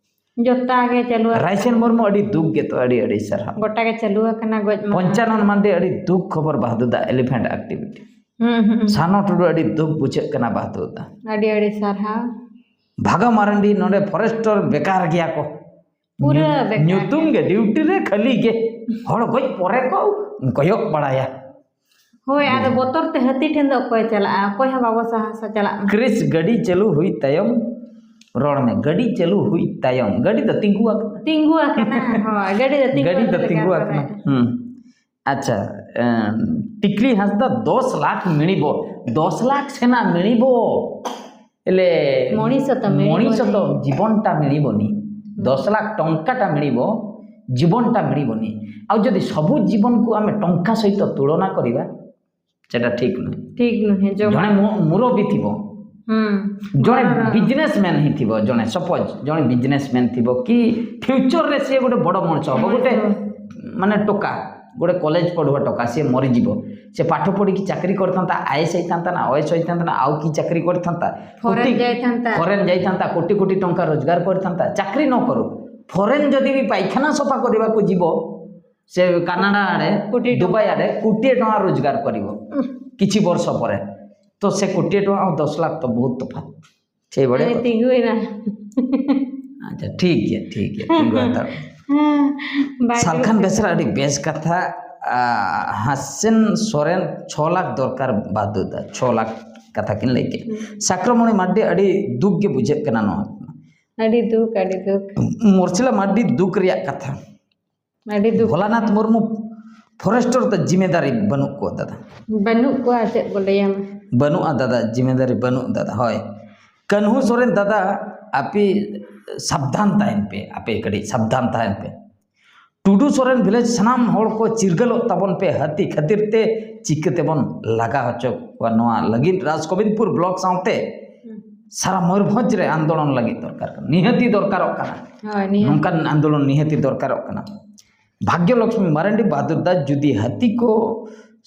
ᱡᱚᱛᱟ ᱜᱮ ᱪᱟᱹᱞᱩ ᱟᱠᱟᱱᱟ᱾ ᱨᱟᱭᱥᱮᱱ ᱢᱩᱨᱢᱩ, ᱟᱹᱰᱤ ᱫᱩᱠ ᱜᱮᱛᱚ, ᱟᱹᱰᱤ ᱟᱹᱰᱤ ᱥᱟᱨᱦᱟᱣ᱾ ᱜᱚᱴᱟ ᱜᱮ ᱪᱟᱹᱞᱩ ᱟᱠᱟᱱᱟ ᱜᱚᱡ ᱢᱟ᱾ ᱯᱚᱧᱪᱟᱱᱚᱱ ᱢᱟᱱᱰᱤ, ᱟᱹᱰᱤ ᱫᱩᱠ ᱠᱷᱚᱵᱚᱨ ᱵᱟᱦᱫᱩᱫᱟ, elephant activity᱾ ᱦᱩᱸ, ᱦᱩᱸ, ᱦᱩᱸ᱾ ᱥᱟᱱᱚ ᱴᱩᱰᱩ, ᱟᱹᱰᱤ ᱫᱩᱠ ᱵᱩᱡᱷᱟᱹᱜ ᱠᱟᱱᱟ ᱵᱟᱦᱫᱩᱫᱟ᱾ ᱟᱹᱰᱤ ᱟᱹᱰᱤ ᱥᱟᱨᱦᱟᱣ᱾ ᱵᱷᱟᱜᱟ ᱢᱟᱨᱟᱱᱰᱤ, ᱱᱚᱰᱮ forester ᱵᱮᱠᱟᱨ ᱜᱮᱭᱟ ᱠᱚ᱾ ᱯᱩᱨᱟᱹ ᱧᱩ-, ᱵᱮᱠᱟᱨ ᱧᱩᱛᱩᱢ ᱜᱮ᱾ ᱜᱮ, duty ᱨᱮ ᱠᱷᱟᱹᱞᱤ ᱜᱮ᱾ ᱦᱚᱲ ᱜᱚᱡ ᱯᱚᱨᱮ ᱠᱚ ᱠᱚᱭᱚᱜ ᱵᱟᱲᱟᱭᱟ᱾ ᱦᱳᱭ, ᱟᱫᱚ ᱵᱚᱛᱚᱨ ᱛᱮ ᱦᱟᱹᱛᱤ ᱴᱷᱮᱱ ᱫᱚ ᱚᱠᱚᱭ ᱪᱟᱞᱟᱜᱼᱟ? ᱚᱠᱚᱭ ᱦᱚᱸ ᱵᱟᱵᱚ ᱥᱟᱦᱟᱥᱟ ᱪᱟᱞᱟᱜ ᱢᱟ᱾ ᱠᱨᱤᱥ, ᱜᱟᱹᱰᱤ ᱪᱟᱹᱞᱩ ᱦᱩᱭ ᱛᱟᱭᱚᱢ ᱨᱚᱲ ᱢᱮ᱾ ᱜᱟᱹᱰᱤ ᱪᱟᱹᱞᱩ ᱦᱩᱭ ᱛᱟᱭᱚᱢ᱾ ᱜᱟᱹᱰᱤ ᱫᱚ ᱛᱤᱸᱜᱩ ᱟᱠᱟᱱᱟ᱾ ᱛᱤᱸᱜᱩ ᱟᱠᱟᱱᱟ, ᱦᱳᱭ, ᱜᱟᱹᱰᱤ ᱫᱚ ᱛᱤᱸᱜᱩ ᱜᱟᱹᱰᱤ ᱫᱚ ᱟᱠᱟᱱᱟ ᱛᱤᱸᱜᱩ ᱞᱮᱠᱟ ᱟᱠᱟᱱᱟ᱾ ᱠᱚᱨᱮ᱾ ᱦᱩᱸ᱾ ᱟᱪᱪᱷᱟ, ᱮᱸ, ᱴᱤᱠᱞᱤ ᱦᱟᱸᱥᱫᱟ, ᱫᱚᱥ ᱞᱟᱠᱷ ᱢᱤᱬᱤᱵᱚ, ᱫᱚᱥ ᱞᱟᱠᱷ ᱥᱮᱱᱟᱜ ᱢᱤᱬᱤᱵᱚ᱾ ᱮᱞᱮ, ᱢᱚᱬᱤ ᱥᱚᱛᱚ ᱢᱤᱬᱤᱵᱚ ᱢᱚᱬᱤ ᱥᱚᱛᱚ ᱱᱤ᱾ ᱡᱤᱵᱚᱱᱴᱟ ᱢᱤᱬᱤᱵᱚ ᱱᱤ᱾ ᱦᱩᱸ᱾ ᱫᱚᱥ ᱞᱟᱠᱷ ᱴᱚᱝᱠᱟᱴᱟ ᱢᱤᱬᱤᱵᱚ, ଜୀବନଟା ମିଳିବନି। ଆଉ ଯଦି ସବୁ ଜୀବନକୁ ଆମେ ଟଙ୍କା ସହିତ ତୁଳନା କରିବା, ସେଟା ଠିକ୍ ନୁହେଁ। ଠିକ୍ ନୁହେଁ, ଜମା। ଜଣେ ମୁ-, ମୁରବୀ ଥିବ, ହୁଁ। ଜଣେ ଘରର ବିଜନେସମ୍ୟାନ ହିଁ ଥିବ, ଜଣେ ସପୋଜ ଜଣେ ବିଜନେସମ୍ୟାନ ଥିବ କି ଫ୍ୟୁଚରରେ ସିଏ ଗୋଟେ ବଡ଼ ମଣିଷ ହବ, ଗୋଟେ ମଣିଷ। ମାନେ ଟୋକା, ଗୋଟେ କଲେଜ ପଢ଼ୁଆ ଟୋକା, ସିଏ ମରିଯିବ। ସେ ପାଠ ପଢ଼ିକି ଚାକିରି କରିଥାନ୍ତା, ଆଇଏଏସ୍ ହେଇଥାନ୍ତା ନା, ଓଏଏସ୍ ହେଇଥାନ୍ତା ନା, ଆଉ କି ଚାକିରି କରିଥାନ୍ତା, ଫରେନ କୋଟି, ଯାଇଥାନ୍ତା। ଫରେନ ଯାଇଥାନ୍ତା, କୋଟି କୋଟି ଟଙ୍କା ରୋଜଗାର କରିଥାନ୍ତା, ଚାକିରି ନ କରୁ, ଫରେନ ଯଦି ବି ପାଇଖାନା ସଫା କରିବାକୁ ଯିବ, ସେ କାନାଡ଼ା ଆଡ଼େ, କୋଟି ଟଙ୍କା। ଦୁବାଇ ଆଡ଼େ କୋଟିଏ ଟଙ୍କା ରୋଜଗାର କରିବ ଉଁ। କିଛି ବର୍ଷ ପରେ। ତ ସେ କୋଟିଏ ଟଙ୍କା ଆଉ ଦଶ ଲାଖ ତ ବହୁତ ତଫାତ। ସେଇଭଳିଆ ଆରେ, କଥା। ତିଙ୍ଗୁଏରା। ଆଚ୍ଛା, ᱴᱷᱤᱠ ᱜᱮᱭᱟ, ᱴᱷᱤᱠ ᱜᱮᱭᱟ, ᱛᱤᱸᱜᱩ ᱦᱟᱛᱟᱲ᱾ ᱦᱮᱸ, ᱵᱟᱭ ᱥᱟᱞᱠᱷᱟᱱ ᱫᱩᱲᱩᱵ ᱵᱮᱥᱨᱟ, ᱟᱹᱰᱤ ᱵᱮᱥ ᱠᱟᱛᱷᱟ᱾ ᱟ, ᱦᱟᱥᱮᱱ ᱥᱚᱨᱮᱱ ᱪᱷᱚ ᱞᱟᱠᱷ ᱫᱚᱨᱠᱟᱨ ᱵᱟᱫᱽᱫᱷᱚᱛᱟ, ᱪᱷᱚ ᱞᱟᱠᱷ ᱠᱟᱛᱷᱟ ᱠᱤᱱ ᱞᱟᱹᱭ ᱠᱮᱫ᱾ ᱦᱩᱸ᱾ ᱥᱟᱠᱨᱚᱢᱚᱬᱤ ᱢᱟᱨᱰᱤ, ᱟᱹᱰᱤ ᱫᱩᱠ ᱜᱮ ᱵᱩᱡᱷᱟᱹᱜ ᱠᱟᱱᱟ ᱱᱚᱣᱟ᱾ ᱟᱹᱰᱤ ᱫᱩᱠ, ᱟᱹᱰᱤ ᱫᱩᱠ᱾ ᱢᱚᱨᱥᱤᱞᱟ ᱢᱟᱨᱰᱤ, ᱫᱩᱠ ᱨᱮᱭᱟᱜ ᱠᱟᱛᱷᱟ᱾ ᱟᱹᱰᱤ ᱫᱩᱠ᱾ ᱵᱷᱳᱞᱟᱱᱟᱛᱷ ᱢᱩᱨᱢᱩ, ᱯᱷᱚᱨᱮᱥᱴᱚᱨ ᱫᱚ ᱡᱤᱢᱮᱫᱟᱨᱤ ᱵᱟᱹᱱᱩᱜ ᱠᱚᱣᱟ ᱫᱟᱫᱟ᱾ ᱵᱟᱹᱱᱩᱜ ᱠᱚᱣᱟ, ᱪᱮᱫ ᱵᱚ ᱞᱟᱹᱭᱟᱢᱟ? ᱵᱟᱹᱱᱩᱜᱼᱟ ᱫᱟᱫᱟ, ᱡᱤᱢᱮᱫᱟᱨᱤ ᱵᱟᱹᱱᱩᱜ ᱫᱟᱫᱟ, ᱦᱳᱭ᱾ ᱠᱟᱹᱱᱦᱩ ᱥᱚᱨᱮᱱ ᱫᱟᱫᱟ, ᱟᱯᱮ ᱥᱟᱵᱫᱷᱟᱱ ᱛᱟᱦᱮᱱ ᱯᱮ, ᱟᱯᱮ ᱠᱟᱹᱴᱤᱡ ᱥᱟᱵᱫᱷᱟᱱ ᱛᱟᱦᱮᱱ ᱯᱮ᱾ ᱴᱩᱰᱩ ᱥᱚᱨᱮᱱ ᱵᱷᱤᱞᱮᱡᱽ ᱥᱟᱱᱟᱢ ᱦᱚᱲ ᱠᱚ ᱪᱤᱨᱜᱟᱹᱞᱚᱜ ᱛᱟᱵᱚᱱ ᱯᱮ, ᱦᱟᱹᱛᱤ ᱠᱷᱟᱹᱛᱤᱨ ᱛᱮ ᱪᱤᱠᱟᱹ ᱛᱮᱵᱚᱱ ᱞᱟᱜᱟ ᱦᱚᱪᱚ ᱠᱚᱣᱟ᱾ ᱱᱚᱣᱟ ᱞᱟᱹᱜᱤᱫ ᱨᱟᱡᱽ ᱜᱳᱵᱤᱱᱫᱽᱯᱩᱨ ᱵᱞᱚᱠ ᱥᱟᱶᱛᱮ ᱥᱟᱨᱟ ᱢᱚᱭᱩᱨᱵᱷᱚᱸᱡᱽ ᱨᱮ ᱟᱱᱫᱳᱞᱚᱱ ᱞᱟᱹᱜᱤᱫ ᱫᱚᱨᱠᱟᱨ ᱠᱟᱱᱟ, ᱱᱤᱦᱟᱹᱛᱤ ᱫᱚᱨᱠᱟᱨᱚᱜ ᱠᱟᱱᱟ᱾ ᱦᱳᱭ, ᱱᱤᱭᱟᱹ ᱱᱚᱝᱠᱟᱱ ᱟᱱᱫᱳᱞᱚᱱ ᱱᱤᱦᱟᱹᱛᱤ ᱫᱚᱨᱠᱟᱨᱚᱜ ᱠᱟᱱᱟ᱾ ᱵᱷᱟᱜᱽᱭᱚ ᱞᱚᱠᱥᱢᱤ ᱢᱟᱨᱟᱱᱰᱤ ᱵᱟᱦᱟᱫᱩᱨ ᱫᱟ, ᱡᱩᱫᱤ ᱦᱟᱹᱛᱤ ᱠᱚ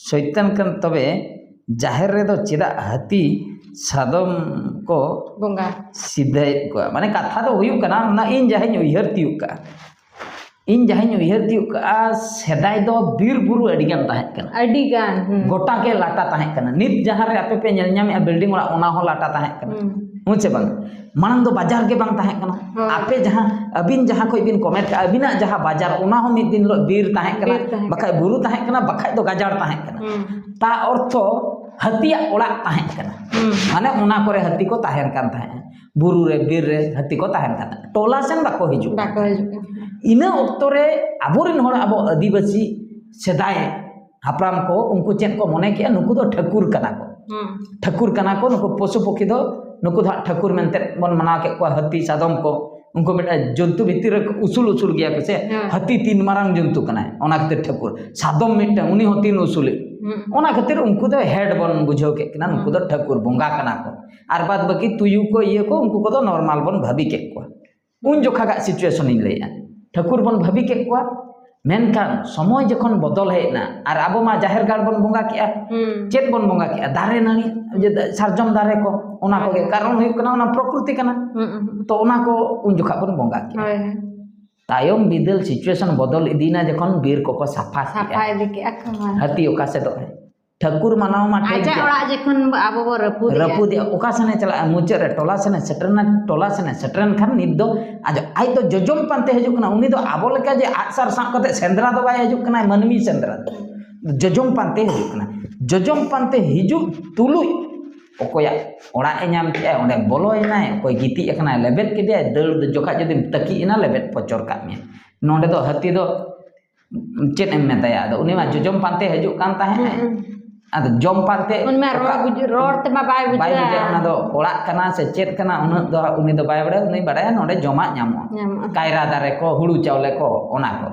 ᱥᱚᱭᱛᱟᱱ ᱠᱟᱱ, ᱛᱚᱵᱮ ᱡᱟᱦᱮᱨ ᱨᱮᱫᱚ ᱪᱮᱫᱟᱜ ᱦᱟᱹᱛᱤ ᱥᱟᱫᱚᱢ ᱠᱚ ᱵᱚᱸᱜᱟ ᱥᱤᱫᱷᱟᱹᱭᱮᱫ ᱠᱚᱣᱟ? ᱢᱟᱱᱮ ᱠᱟᱛᱷᱟ ᱫᱚ ᱦᱩᱭᱩᱜ ᱠᱟᱱᱟ, ᱚᱱᱟ ᱤᱧ ᱡᱟᱦᱟᱸᱧ ᱩᱭᱦᱟᱹᱨ ᱛᱤᱭᱳᱜ ᱠᱟᱜᱼᱟ, ᱤᱧ ᱡᱟᱦᱟᱸᱧ ᱩᱭᱦᱟᱹᱨ ᱛᱤᱭᱳᱜ ᱠᱟᱜᱼᱟ, ᱥᱮᱫᱟᱭ ᱫᱚ ᱵᱤᱨ ᱵᱩᱨᱩ ᱟᱹᱰᱤ ᱜᱟᱱ ᱛᱟᱦᱮᱸ ᱠᱟᱱᱟ᱾ ᱟᱹᱰᱤ ᱜᱟᱱ ᱦᱩᱸ᱾ ᱜᱚᱴᱟ ᱜᱮ ᱞᱟᱴᱟ ᱛᱟᱦᱮᱸ ᱠᱟᱱᱟ᱾ ᱱᱤᱛ ᱡᱟᱦᱟᱸ ᱨᱮ ᱟᱯᱮ ᱯᱮ ᱧᱮᱞ ᱧᱟᱢᱮᱫᱼᱟ ᱵᱤᱞᱰᱤᱝ ᱚᱲᱟᱜ, ᱚᱱᱟ ᱦᱚᱸ ᱞᱟᱴᱟ ᱛᱟᱦᱮᱸ ᱠᱟᱱᱟ᱾ ᱦᱩᱸ᱾ ᱦᱮᱸ ᱥᱮ ᱵᱟᱝ? ᱢᱟᱲᱟᱝ ᱫᱚ ᱵᱟᱡᱟᱨ ᱜᱮ ᱵᱟᱝ ᱛᱟᱦᱮᱸ ᱠᱟᱱᱟ᱾ ᱦᱳᱭ᱾ ᱟᱯᱮ ᱡᱟᱦᱟᱸ, ᱟᱹᱵᱤᱱ ᱡᱟᱦᱟᱸ ᱠᱷᱚᱱ ᱵᱤᱱ ᱠᱚᱢᱮᱱᱴ ᱠᱟᱜᱼᱟ, ᱟᱹᱵᱤᱱᱟᱜ ᱡᱟᱦᱟᱸ ᱵᱟᱡᱟᱨ, ᱚᱱᱟ ᱦᱚᱸ ᱢᱤᱫ ᱫᱤᱱ ᱦᱤᱞᱳᱜ ᱵᱤᱨ ᱛᱟᱦᱮᱸ ᱠᱟᱱᱟ, ᱵᱤᱨ ᱛᱟᱦᱮᱸ ᱵᱟᱠᱷᱟᱡ ᱵᱩᱨᱩ ᱛᱟᱦᱮᱸ ᱠᱟᱱᱟ, ᱵᱟᱠᱷᱟᱡ ᱫᱚ ᱜᱟᱡᱟᱲ ᱛᱟᱦᱮᱸ ᱠᱟᱱᱟ᱾ ᱦᱩᱸ᱾ ᱛᱟ ᱚᱨᱛᱷᱚ ᱦᱟᱹᱛᱤᱭᱟᱜ ᱚᱲᱟᱜ ᱛᱟᱦᱮᱸ ᱠᱟᱱᱟ᱾ ᱦᱩᱸ᱾ ᱢᱟᱱᱮ ᱚᱱᱟ ᱠᱚᱨᱮ ᱦᱟᱹᱛᱤ ᱠᱚ ᱛᱟᱦᱮᱱ ᱠᱟᱱ ᱛᱟᱦᱮᱸᱫ, ᱵᱩᱨᱩ ᱨᱮ, ᱵᱤᱨ ᱨᱮ ᱦᱟᱹᱛᱤ ᱠᱚ ᱛᱟᱦᱮᱱ ᱠᱟᱱ ᱛᱟᱦᱮᱸᱫ, ᱴᱚᱞᱟ ᱥᱮᱱ ᱵᱟᱠᱚ ᱦᱤᱡᱩᱜ ᱠᱟᱱ ᱵᱟᱠᱚ ᱛᱟᱦᱮᱸᱫ᱾ ᱦᱤᱡᱩᱜ ᱠᱟᱱᱟ᱾ ᱤᱱᱟᱹ ᱚᱠᱛᱚ ᱨᱮ ᱟᱵᱚᱨᱮᱱ ᱦᱚᱲ, ᱟᱵᱚ ᱟᱹᱫᱤᱵᱟᱹᱥᱤ ᱥᱮᱫᱟᱭ ᱦᱟᱯᱲᱟᱢ ᱠᱚ, ᱩᱱᱠᱩ ᱪᱮᱫ ᱠᱚ ᱢᱚᱱᱮ ᱠᱮᱜᱼᱟ? ᱱᱩᱠᱩ ᱫᱚ ᱴᱷᱟᱹᱠᱩᱨ ᱠᱟᱱᱟ ᱠᱚ᱾ ᱦᱩᱸ᱾ ᱴᱷᱟᱹᱠᱩᱨ ᱠᱟᱱᱟ ᱠᱚ, ᱱᱩᱠᱩ ᱯᱚᱥᱩ ᱯᱚᱠᱷᱤ ᱫᱚ, ᱱᱩᱠᱩ ᱫᱚ ᱦᱟᱸᱜ ᱴᱷᱟᱹᱠᱩᱨ ᱢᱮᱱᱛᱮ ᱵᱚᱱ ᱢᱟᱱᱟᱣ ᱠᱮᱫ ᱠᱚᱣᱟ᱾ ᱦᱟᱹᱛᱤ, ᱥᱟᱫᱚᱢ ᱠᱚ, ᱩᱱᱠᱩ ᱢᱤᱫᱴᱟᱝ ᱡᱚᱱᱛᱩ ᱵᱷᱤᱛᱤᱨ ᱨᱮ ᱩᱥᱩᱞ ᱩᱥᱩᱞ ᱜᱮᱭᱟ ᱠᱚ ᱥᱮ, ᱦᱮᱸ᱾ ᱦᱟᱹᱛᱤ ᱛᱤᱱ ᱢᱟᱨᱟᱝ ᱡᱚᱱᱛᱩ ᱠᱟᱱᱟᱭ, ᱚᱱᱟ ᱠᱷᱟᱹᱛᱤᱨ ᱴᱷᱟᱹᱠᱩᱨ᱾ ᱥᱟᱫᱚᱢ ᱢᱤᱫᱴᱟᱝ, ᱩᱱᱤ ᱦᱚᱸ ᱛᱤᱱ ᱩᱥᱩᱞᱤᱡ, ᱦᱩᱸ᱾ ᱚᱱᱟ ᱠᱷᱟᱹᱛᱤᱨ ᱩᱱᱠᱩ ᱫᱚ ᱦᱮᱰ ᱵᱚᱱ ᱵᱩᱡᱷᱟᱹᱣ ᱠᱮᱫ ᱠᱤᱱᱟ, ᱱᱩᱠᱩ ᱫᱚ ᱴᱷᱟᱹᱠᱩᱨ ᱵᱚᱸᱜᱟ ᱠᱟᱱᱟ ᱠᱚ᱾ ᱟᱨ ᱵᱟᱫ ᱵᱟᱹᱠᱤ ᱛᱩᱭᱩ ᱠᱚ, ᱤᱭᱟᱹ ᱠᱚ, ᱩᱱᱠᱩ ᱠᱚᱫᱚ ᱱᱚᱨᱢᱟᱞ ᱵᱚᱱ ᱵᱷᱟᱹᱵᱤ ᱠᱮᱫ ᱠᱚᱣᱟ᱾ ᱩᱱ ᱡᱚᱠᱷᱟᱜᱟᱜ ᱥᱤᱪᱩᱭᱮᱥᱚᱱ ᱤᱧ ᱞᱟᱹᱭᱮᱫᱼᱟ, ᱴᱷᱟᱹᱠᱩᱨ ᱵᱚᱱ ᱵᱷᱟᱹᱵᱤ ᱠᱮᱫ ᱠᱚᱣᱟ᱾ ᱢᱮᱱᱠᱷᱟᱱ ᱥᱚᱢᱚᱭ ᱡᱚᱠᱷᱚᱱ ᱵᱚᱫᱚᱞ ᱦᱮᱡ ᱮᱱᱟ, ᱟᱨ ᱟᱵᱚ ᱢᱟ ᱡᱟᱦᱮᱨ ᱜᱟᱲ ᱵᱚᱱ ᱵᱚᱸᱜᱟ ᱠᱮᱜᱼᱟ, ᱦᱩᱸ᱾ ᱪᱮᱫ ᱵᱚᱱ ᱵᱚᱸᱜᱟ ᱠᱮᱜᱼᱟ? ᱫᱟᱨᱮ ᱱᱟᱹᱲᱤ, ᱡᱮ ᱥᱟᱨᱡᱚᱢ ᱫᱟᱨᱮ ᱠᱚ, ᱚᱱᱟ ᱠᱚᱜᱮ᱾ ᱠᱟᱨᱚᱱ ᱦᱩᱭᱩᱜ ᱠᱟᱱᱟ, ᱚᱱᱟ ᱯᱨᱚᱠᱨᱤᱛᱤ ᱠᱟᱱᱟ᱾ ᱦᱩᱸ, ᱦᱩᱸ᱾ ᱛᱚ ᱚᱱᱟ ᱠᱚ ᱩᱱ ᱡᱚᱠᱷᱟᱜ ᱵᱚᱱ ᱵᱚᱸᱜᱟ ᱠᱮᱜᱼᱟ᱾ ᱦᱳᱭ, ᱦᱳᱭ᱾ ᱛᱟᱭᱚᱢ ᱵᱤᱫᱟᱹᱞ ᱥᱤᱪᱩᱭᱮᱥᱚᱱ ᱵᱚᱫᱚᱞ ᱤᱫᱤᱭᱮᱱᱟ, ᱡᱚᱠᱷᱚᱱ ᱵᱤᱨ ᱠᱚᱠᱚ ᱥᱟᱯᱷᱟ ᱥᱟᱯᱷᱟ ᱠᱮᱜᱼᱟ᱾ ᱤᱫᱤ ᱠᱮᱜᱼᱟ ᱠᱚ, ᱦᱳᱭ᱾ ᱦᱟᱹᱛᱤ ᱚᱠᱟ ᱥᱮᱫᱚᱜ ᱦᱮᱡ? ᱴᱷᱟᱹᱠᱩᱨ ᱢᱟᱱᱟᱣ ᱢᱟ ᱴᱷᱤᱠ ᱟᱡᱟᱜ ᱜᱮᱭᱟ᱾ ᱚᱲᱟᱜ ᱡᱚᱠᱷᱚᱱ ᱟᱵᱚ ᱵᱚ ᱨᱟᱹᱯᱩᱫᱮᱜᱼᱟ᱾ ᱨᱟᱹᱯᱩᱫᱮᱜᱼᱟ, ᱚᱠᱟ ᱥᱮᱱᱮ ᱪᱟᱞᱟᱜᱼᱟ? ᱢᱩᱪᱟᱹᱫ ᱨᱮ ᱴᱚᱞᱟ ᱥᱮᱱᱮ ᱥᱮᱴᱮᱨᱮᱱᱟ᱾ ᱴᱚᱞᱟ ᱥᱮᱱᱮ ᱥᱮᱴᱮᱨᱮᱱ ᱠᱷᱟᱱ ᱱᱤᱛ ᱫᱚ ᱟᱡ, ᱟᱡ ᱫᱚ ᱡᱚᱡᱚᱢ ᱯᱟᱱᱛᱮ ᱦᱤᱡᱩᱜ ᱠᱟᱱᱟ᱾ ᱩᱱᱤ ᱫᱚ ᱟᱵᱚ ᱞᱮᱠᱟ ᱡᱮ ᱟᱜᱼᱥᱟᱨ ᱥᱟᱵ ᱠᱟᱛᱮ ᱥᱮᱸᱫᱽᱨᱟ ᱫᱚ ᱵᱟᱭ ᱦᱤᱡᱩᱜ ᱠᱟᱱᱟ, ᱢᱟᱹᱱᱢᱤ ᱥᱮᱸᱫᱽᱨᱟ ᱫᱚ᱾ ᱡᱚᱡᱚᱢ ᱯᱟᱱᱛᱮ ᱦᱤᱡᱩᱜ ᱠᱟᱱᱟ᱾ ᱡᱚᱡᱚᱢ ᱯᱟᱱᱛᱮ ᱦᱤᱡᱩᱜ ᱛᱩᱞᱩᱡ ᱚᱠᱚᱭᱟᱜ ᱚᱲᱟᱜ ᱮ ᱧᱟᱢ ᱠᱮᱜᱼᱟ, ᱚᱸᱰᱮ ᱵᱚᱞᱚᱭᱮᱱᱟᱭ, ᱚᱠᱚᱭ ᱜᱤᱛᱤᱡ ᱟᱠᱟᱱᱟᱭ, ᱞᱮᱵᱮᱫ ᱠᱮᱫᱮᱭᱟᱭ, ᱫᱟᱹᱲ ᱡᱚᱠᱷᱟᱡ ᱡᱩᱫᱤᱢ ᱛᱟᱹᱠᱤᱡ ᱮᱱᱟ, ᱞᱮᱵᱮᱫ ᱯᱚᱪᱚᱨ ᱠᱟᱜ ᱢᱮᱭᱟ᱾ ᱱᱚᱸᱰᱮ ᱫᱚ ᱦᱟᱹᱛᱤ ᱫᱚ ᱪᱮᱫ ᱮᱢ ᱢᱮᱛᱟᱭᱟ? ᱟᱫᱚ ᱩᱱᱤ ᱢᱟ ᱡᱚᱡᱚᱢ ᱯᱟᱱᱛᱮ ᱦᱤᱡᱩᱜ ᱠᱟᱱ ᱛᱟᱦᱮᱸᱫ᱾ ᱦᱩᱸ᱾ ᱟᱫᱚ ᱡᱚᱢ ᱯᱟᱱᱛᱮ ᱩᱱᱤ ᱢᱟ ᱨᱚᱲ ᱚᱠᱟ-, ᱵᱩᱡᱷᱟᱹ-, ᱨᱚᱲ ᱛᱮᱢᱟ ᱵᱟᱭ ᱵᱟᱭ ᱵᱩᱡᱷᱟᱹᱣᱟ᱾ ᱵᱩᱡᱷᱟᱹᱣᱟ᱾ ᱚᱱᱟ ᱫᱚ ᱚᱲᱟᱜ ᱠᱟᱱᱟ ᱥᱮ ᱪᱮᱫ ᱠᱟᱱᱟ, ᱩᱱᱟᱹᱜ ᱫᱚ ᱦᱟᱸᱜ ᱩᱱᱤ ᱫᱚ ᱵᱟᱭ ᱵᱟᱲᱟᱭᱟ᱾ ᱩᱱᱤ ᱵᱟᱲᱟᱭᱟ ᱱᱚᱸᱰᱮ ᱡᱚᱢᱟᱜ ᱧᱟᱢᱚᱜᱼᱟ, ᱧᱟᱢᱚᱜᱼᱟ᱾ ᱠᱟᱭᱨᱟ ᱫᱟᱨᱮ ᱠᱚ, ᱦᱩᱲᱩ ᱪᱟᱣᱞᱮ ᱠᱚ, ᱚᱱᱟ ᱠᱚ᱾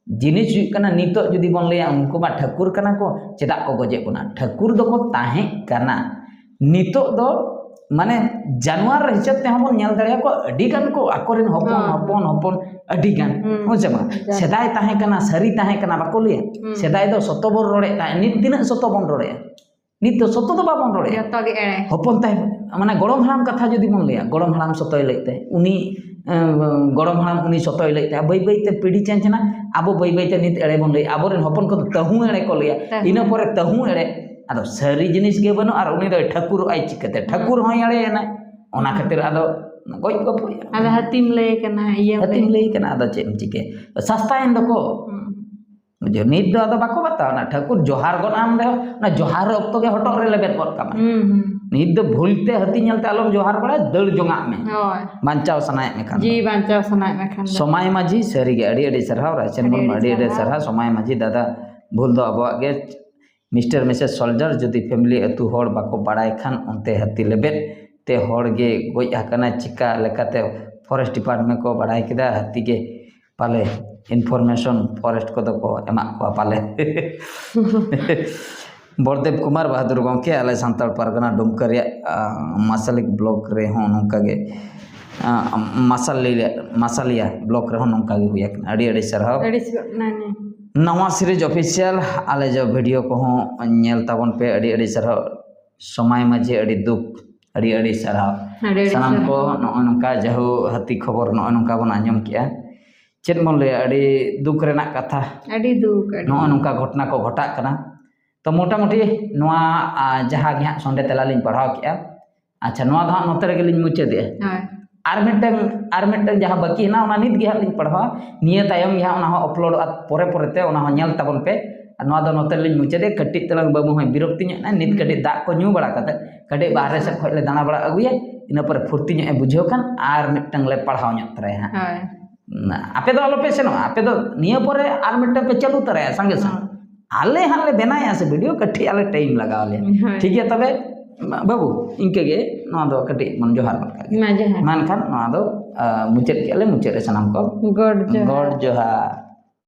ᱡᱤᱱᱤᱥ ᱦᱩᱭᱩᱜ ᱠᱟᱱᱟ, ᱱᱤᱛᱚᱜ ᱡᱩᱫᱤ ᱵᱚᱱ ᱞᱟᱹᱭᱟ ᱩᱱᱠᱩ ᱢᱟ ᱴᱷᱟᱹᱠᱩᱨ ᱠᱟᱱᱟ ᱠᱚ, ᱪᱮᱫᱟᱜ ᱠᱚ ᱜᱚᱡᱮᱫ ᱵᱚᱱᱟ? ᱴᱷᱟᱹᱠᱩᱨ ᱫᱚᱠᱚ ᱛᱟᱦᱮᱸ ᱠᱟᱱᱟ᱾ ᱱᱤᱛᱚᱜ ᱫᱚ ᱢᱟᱱᱮ ᱡᱟᱱᱣᱟᱨ ᱦᱤᱥᱟᱹᱵ ᱛᱮᱦᱚᱸ ᱵᱚᱱ ᱧᱮᱞ ᱫᱟᱲᱮᱭᱟᱠᱚᱣᱟ, ᱟᱹᱰᱤ ᱜᱟᱱ ᱠᱚ ᱟᱠᱚᱨᱮᱱ ᱦᱚᱯᱚᱱ ᱦᱮᱸ᱾ ᱦᱚᱯᱚᱱ ᱦᱚᱯᱚᱱ ᱟᱹᱰᱤ ᱜᱟᱱ᱾ ᱦᱩᱸ᱾ ᱦᱮᱸ ᱥᱮ ᱵᱟᱝ? ᱡᱟᱹᱥᱛᱤ᱾ ᱥᱮᱫᱟᱭ ᱛᱟᱦᱮᱸ ᱠᱟᱱᱟ, ᱥᱟᱹᱨᱤ ᱛᱟᱦᱮᱸ ᱠᱟᱱᱟ, ᱵᱟᱠᱚ ᱞᱟᱹᱭᱟ? ᱦᱩᱸ᱾ ᱥᱮᱫᱟᱭ ᱫᱚ ᱥᱚᱛᱚ ᱵᱚᱱ ᱨᱚᱲᱮᱫ ᱛᱟᱦᱮᱸᱫ, ᱱᱤᱛ ᱛᱤᱱᱟᱹᱜ ᱥᱚᱛᱚ ᱵᱚᱱ ᱨᱚᱲᱮᱫᱼᱟ? ᱱᱤᱛ ᱫᱚ ᱥᱚᱛᱚ ᱫᱚ ᱵᱟᱵᱚᱱ ᱨᱚᱲᱮᱫᱼᱟ᱾ ᱡᱚᱛᱚ ᱜᱮ ᱮᱲᱮ᱾ ᱦᱚᱯᱚᱱ ᱛᱟᱭ, ᱢᱟᱱᱮ ᱜᱚᱲᱚᱢ ᱦᱟᱲᱟᱢ ᱠᱟᱛᱷᱟ ᱡᱩᱫᱤ ᱵᱚᱱ ᱞᱟᱹᱭᱟ, ᱜᱚᱲᱚᱢ ᱦᱟᱲᱟᱢ ᱥᱚᱛᱚᱭ ᱞᱟᱹᱭᱮᱫ ᱛᱟᱦᱮᱸᱫ, ᱩᱱᱤ, ᱮᱸ, ᱜᱚᱲᱚᱢ ᱦᱟᱲᱟᱢ ᱩᱱᱤ ᱥᱚᱛᱚᱭ ᱞᱟᱹᱭᱮᱫ ᱛᱟᱦᱮᱸᱫ, ᱵᱟᱹᱭ ᱵᱟᱹᱭ ᱛᱮ ᱯᱤᱲᱦᱤ change ᱮᱱᱟ, ᱟᱵᱚ ᱵᱟᱹᱭ ᱵᱟᱹᱭ ᱛᱮ ᱱᱤᱛ ᱮᱲᱮ ᱵᱚᱱ ᱞᱟᱹᱭᱟ, ᱟᱵᱚᱨᱮᱱ ᱦᱚᱯᱚᱱ ᱠᱚᱫᱚ ᱛᱟᱹᱦᱩ ᱮᱲᱮ ᱠᱚ ᱞᱟᱹᱭᱟ, ᱛᱟᱹᱦᱩ᱾ ᱤᱱᱟᱹ ᱯᱚᱨᱮ ᱛᱟᱹᱦᱩ ᱮᱲᱮ, ᱟᱫᱚ ᱥᱟᱹᱨᱤ ᱡᱤᱱᱤᱥ ᱜᱮ ᱵᱟᱹᱱᱩᱜ, ᱟᱨ ᱩᱱᱤ ᱫᱚᱭ ᱴᱷᱟᱹᱠᱩᱨᱚᱜ ᱟᱭ ᱪᱤᱠᱟᱹᱛᱮ? ᱦᱩᱸ᱾ ᱴᱷᱟᱹᱠᱩᱨ ᱦᱚᱸᱭ ᱮᱲᱮᱭᱮᱱᱟ, ᱚᱱᱟ ᱦᱩᱸ᱾ ᱠᱷᱟᱹᱛᱤᱨ ᱟᱫᱚ ᱜᱚᱡ ᱜᱚᱯᱚᱡ᱾ ᱟᱫᱚ ᱦᱟᱹᱛᱤᱢ ᱞᱟᱹᱭ ᱠᱟᱱᱟ, ᱤᱭᱟᱹ ᱦᱟᱹᱛᱤᱢ ᱞᱟᱹᱭ ᱠᱟᱱᱟ, ᱟᱫᱚ ᱪᱮᱫ ᱮᱢ ᱪᱤᱠᱟᱹᱭᱟ? ᱥᱟᱥᱛᱟᱭᱮᱱ ᱫᱚᱠᱚ᱾ ᱦᱩᱸ᱾ ᱵᱩᱡᱷᱟᱹᱣ, ᱱᱤᱛ ᱫᱚ ᱟᱫᱚ ᱵᱟᱠᱚ ᱵᱟᱛᱟᱣᱟ᱾ ᱚᱱᱟ ᱴᱷᱟᱹᱠᱩᱨ ᱡᱚᱦᱟᱨ ᱜᱚᱫ ᱟᱢ ᱨᱮᱦᱚᱸ, ᱚᱱᱟ ᱡᱚᱦᱟᱨ ᱚᱠᱛᱚ ᱜᱮ ᱦᱚᱴᱚᱜ ᱨᱮ ᱞᱮᱵᱮᱫ ᱜᱚᱫ ᱠᱟᱢᱟ᱾ ᱦᱩᱸ, ᱦᱩᱸ᱾ ᱱᱤᱛ ᱫᱚ ᱵᱷᱩᱞ ᱛᱮ ᱦᱟᱹᱛᱤ ᱧᱮᱞᱛᱮ ᱟᱞᱚᱢ ᱡᱚᱦᱟᱨ ᱵᱟᱲᱟᱭᱟ, ᱫᱟᱹᱲ ᱡᱚᱝᱟᱜ ᱢᱮ᱾ ᱦᱳᱭ᱾ ᱵᱟᱧᱪᱟᱣ ᱥᱟᱱᱟᱭᱮᱫ ᱢᱮᱠᱷᱟᱱ ᱫᱚ᱾ ᱡᱤᱣᱤ ᱵᱟᱧᱪᱟᱣ ᱥᱟᱱᱟᱭᱮᱫ ᱢᱮᱠᱷᱟᱱ ᱫᱚ᱾ ᱥᱚᱢᱟᱭ ᱢᱟᱹᱡᱷᱤ, ᱥᱟᱹᱨᱤᱜᱮ ᱟᱹᱰᱤ ᱟᱹᱰᱤ ᱥᱟᱨᱦᱟᱣ, ᱨᱟᱭᱪᱚᱱ ᱟᱹᱰᱤ ᱢᱩᱨᱢᱩ, ᱟᱹᱰᱤ ᱟᱹᱰᱤ ᱟᱹᱰᱤ ᱥᱟᱨᱦᱟᱣ᱾ ᱥᱟᱨᱦᱟᱣ᱾ ᱥᱚᱢᱟᱭ ᱢᱟᱹᱡᱷᱤ ᱫᱟᱫᱟ, ᱵᱷᱩᱞ ᱫᱚ ᱟᱵᱚᱣᱟᱜ ᱜᱮ᱾ ᱢᱤᱥᱴᱟᱨ ᱢᱤᱥᱮᱥ ᱥᱚᱞᱡᱟᱨ, ᱡᱩᱫᱤ ᱯᱷᱮᱢᱤᱞᱤ ᱟᱹᱛᱩ ᱦᱚᱲ ᱵᱟᱠᱚ ᱵᱟᱲᱟᱭ ᱠᱷᱟᱱ, ᱚᱱᱛᱮ ᱦᱟᱹᱛᱤ ᱞᱮᱵᱮᱫ ᱛᱮ ᱦᱚᱲ ᱜᱮ ᱜᱚᱡ ᱟᱠᱟᱱᱟ, ᱪᱤᱠᱟ ᱞᱮᱠᱟᱛᱮ ᱯᱷᱚᱨᱮᱥᱴ ᱰᱤᱯᱟᱨᱴᱢᱮᱱᱴ ᱠᱚ ᱵᱟᱲᱟᱭ ᱠᱮᱫᱟ? ᱦᱟᱹᱛᱤ ᱜᱮ ᱯᱟᱞᱮ ᱤᱱᱯᱷᱚᱨᱢᱮᱥᱚᱱ ᱯᱷᱚᱨᱮᱥᱴ ᱠᱚᱫᱚ ᱠᱚ ᱮᱢᱟᱜ ᱠᱚᱣᱟ ᱯᱟᱞᱮ᱾ ᱵᱚᱲᱫᱮᱵ ᱠᱩᱢᱟᱨ ᱵᱟᱦᱟᱫᱩᱨ ᱜᱚᱢᱠᱮ, ᱟᱞᱮ ᱥᱟᱱᱛᱟᱲ ᱯᱟᱨᱜᱟᱱᱟ ᱰᱩᱢᱠᱟ ᱨᱮᱭᱟᱜ, ᱟ, ᱢᱟᱥᱟᱞᱤᱠ ᱵᱞᱚᱠ ᱨᱮᱦᱚᱸ ᱱᱚᱝᱠᱟ ᱜᱮ, ᱟ, ᱢᱟᱥᱟᱞᱤ-, ᱢᱟᱥᱟᱞᱤᱭᱟ ᱵᱞᱚᱠ ᱨᱮᱦᱚᱸ ᱱᱚᱝᱠᱟ ᱜᱮ ᱦᱩᱭ ᱟᱠᱟᱱᱟ᱾ ᱟᱹᱰᱤ ᱟᱹᱰᱤ ᱥᱟᱨᱦᱟᱣ᱾ ᱟᱹᱰᱤ ᱥᱟᱨᱦᱟᱣ᱾ ᱱᱟᱣᱟ ᱥᱤᱨᱤᱡᱽ ᱚᱯᱷᱤᱥᱤᱭᱟᱞ ᱟᱞᱮ ᱡᱚ ᱵᱷᱤᱰᱤᱭᱳ ᱠᱚᱦᱚᱸ ᱧᱮᱞ ᱛᱟᱵᱚᱱ ᱯᱮ᱾ ᱟᱹᱰᱤ ᱟᱹᱰᱤ ᱥᱟᱨᱦᱟᱣ᱾ ᱥᱚᱢᱟᱭ ᱢᱟᱹᱡᱷᱤ, ᱟᱹᱰᱤ ᱫᱩᱠ, ᱟᱹᱰᱤ ᱟᱹᱰᱤ ᱥᱟᱨᱦᱟᱣ᱾ ᱟᱹᱰᱤ ᱟᱹᱰᱤ ᱥᱟᱱᱟᱢ ᱥᱟᱨᱦᱟᱣ᱾ ᱠᱚ ᱱᱚᱜᱼᱚ ᱱᱚᱝᱠᱟ ᱡᱟᱦᱳ ᱦᱟᱹᱛᱤ ᱠᱷᱚᱵᱚᱨ ᱱᱚᱜᱼᱚ ᱱᱚᱝᱠᱟ ᱵᱚᱱ ᱟᱸᱡᱚᱢ ᱠᱮᱜᱼᱟ᱾ ᱪᱮᱫ ᱵᱚᱱ ᱞᱟᱹᱭᱟ, ᱟᱹᱰᱤ ᱫᱩᱠ ᱨᱮᱱᱟᱜ ᱠᱟᱛᱷᱟ᱾ ᱟᱹᱰᱤ ᱫᱩᱠ, ᱟᱹᱰᱤ ᱱᱚᱜᱼᱚ ᱫᱩᱠ᱾ ᱱᱚᱝᱠᱟ ᱜᱷᱚᱴᱚᱱᱟ ᱠᱚ ᱜᱷᱚᱴᱟᱜ ᱠᱟᱱᱟ᱾ ᱛᱚ ᱢᱚᱴᱟᱢᱩᱴᱤ ᱱᱚᱣᱟ, ᱟ, ᱡᱟᱦᱟᱸ ᱜᱮ ᱦᱟᱸᱜ ᱥᱚᱸᱰᱮ ᱛᱮᱞᱟ ᱞᱤᱧ ᱯᱟᱲᱦᱟᱣ ᱠᱮᱜᱼᱟ, ᱟᱪᱪᱷᱟ, ᱱᱚᱣᱟ ᱫᱚ ᱦᱟᱸᱜ ᱱᱚᱛᱮ ᱨᱮᱜᱮ ᱞᱤᱧ ᱢᱩᱪᱟᱹᱫᱮᱜᱼᱟ᱾ ᱦᱳᱭ᱾ ᱟᱨ ᱢᱤᱫᱴᱟᱝ, ᱟᱨ ᱢᱤᱫᱴᱟᱝ ᱡᱟᱦᱟᱸ ᱵᱟᱹᱠᱤ ᱦᱮᱱᱟᱜᱼᱟ, ᱚᱱᱟ ᱱᱤᱛ ᱜᱮ ᱦᱟᱸᱜ ᱞᱤᱧ ᱯᱟᱲᱦᱟᱣᱟ᱾ ᱱᱤᱭᱟᱹ ᱛᱟᱭᱚᱢ ᱜᱮ ᱦᱟᱸᱜ ᱚᱱᱟ ᱦᱚᱸ ᱟᱯᱞᱳᱰᱚᱜᱼᱟ ᱯᱚᱨᱮ ᱯᱚᱨᱮᱛᱮ, ᱚᱱᱟ ᱦᱚᱸ ᱧᱮᱞ ᱛᱟᱵᱚᱱ ᱯᱮ᱾ ᱟᱨ ᱱᱚᱣᱟ ᱫᱚ ᱱᱚᱛᱮ ᱨᱮᱞᱤᱧ ᱢᱩᱪᱟᱹᱫᱮᱜᱼᱟ᱾ ᱠᱟᱹᱴᱤᱡ ᱛᱟᱞᱟᱝ ᱵᱟᱹᱵᱩ ᱦᱚᱸᱭ ᱵᱤᱨᱚᱠᱛᱤ ᱧᱚᱜ ᱮᱱᱟ᱾ ᱱᱤᱛ ᱦᱩᱸ᱾ ᱠᱟᱹᱴᱤᱡ ᱫᱟᱜ ᱠᱚ ᱧᱩ ᱵᱟᱲᱟ ᱠᱟᱛᱮ, ᱠᱟᱹᱴᱤᱡ ᱵᱟᱦᱨᱮ ᱥᱮᱫ ᱠᱷᱚᱡ ᱞᱮ ᱫᱟᱬᱟ ᱵᱟᱲᱟ ᱟᱹᱜᱩᱭᱟ, ᱤᱱᱟᱹ ᱯᱚᱨᱮ ᱯᱷᱩᱨᱛᱤ ᱧᱚᱜ ᱮ ᱵᱩᱡᱷᱟᱹᱣ ᱠᱷᱟᱱ ᱟᱨ ᱢᱤᱫᱴᱟᱝ ᱞᱮ ᱯᱟᱲᱦᱟᱣ ᱧᱚᱜ ᱛᱚᱨᱟᱭᱟ ᱦᱟᱸᱜ᱾ ᱦᱳᱭ᱾ ᱱᱟ, ᱟᱯᱮ ᱫᱚ ᱟᱞᱚᱯᱮ ᱥᱮᱱᱚᱜᱼᱟ, ᱟᱯᱮ ᱫᱚ ᱱᱤᱭᱟᱹ ᱯᱚᱨᱮ ᱟᱨ ᱢᱤᱫᱴᱟᱝ ᱯᱮ ᱪᱟᱹᱞᱩ ᱛᱚᱨᱟᱭᱟ ᱥᱟᱸᱜᱮ ᱥᱟᱝ᱾ ᱦᱩᱸ᱾ ᱟᱞᱮ ᱦᱟᱸᱜ ᱞᱮ ᱵᱮᱱᱟᱭᱟ ᱥᱮ ᱵᱷᱤᱰᱤᱭᱳ, ᱠᱟᱹᱴᱤᱡ ᱟᱞᱮ ᱴᱟᱭᱤᱢ ᱞᱟᱜᱟᱣ ᱞᱮᱭᱟ᱾ ᱦᱳᱭ᱾ ᱴᱷᱤᱠ ᱜᱮᱭᱟ ᱛᱚᱵᱮ, ᱵᱟᱹᱵᱩ, ᱤᱱᱠᱟᱹ ᱜᱮ ᱱᱚᱣᱟ ᱫᱚ ᱠᱟᱹᱴᱤᱡ ᱵᱚᱱ ᱡᱚᱦᱟᱨ ᱜᱚᱫ ᱠᱟᱜ ᱜᱮ᱾ ᱢᱟ ᱡᱚᱦᱟᱨ᱾ ᱢᱟ ᱮᱱᱠᱷᱟᱱ ᱱᱚᱣᱟ ᱫᱚ, ᱟ, ᱢᱩᱪᱟᱹᱫ ᱠᱮᱜᱼᱟ ᱞᱮ, ᱢᱩᱪᱟᱹᱫ ᱨᱮ ᱥᱟᱱᱟᱢ ᱠᱚ ᱜᱚᱰ ᱡᱚᱦᱟᱨ᱾ ᱜᱚᱰ ᱡᱚᱦᱟᱨ᱾